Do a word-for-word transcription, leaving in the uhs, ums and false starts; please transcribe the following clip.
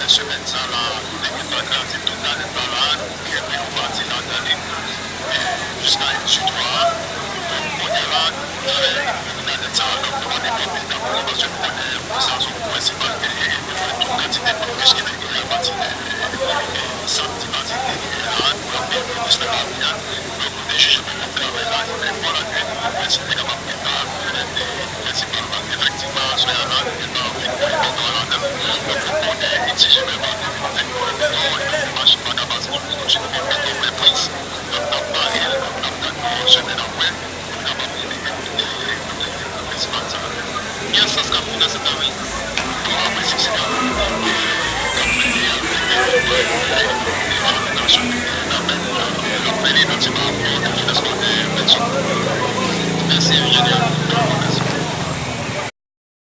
semèn sa la, nou te gentan kraze tout gazèt la la, nou kenbe yon pati ladan li, e, jiska ensitwa. Donk, kounye a la, nou fè gazèt sa a, donk, nou mande pwòp leta pou nou, paske nou konnen pou sa se yon prensipal ke li ye, e nou wè tout kantite blokis ki te genyen apati de, e, samdi pase te genyen la, nou ap viv blokis nan lari a. Donk, nou te jije pou nou travay lajounen, bon lajounen, pou prensip te kapab gentan, e, prensipal la. Efektivman, aswè a la, nou gentan fin voye bidon ladan. Donk, nou konnen I T G M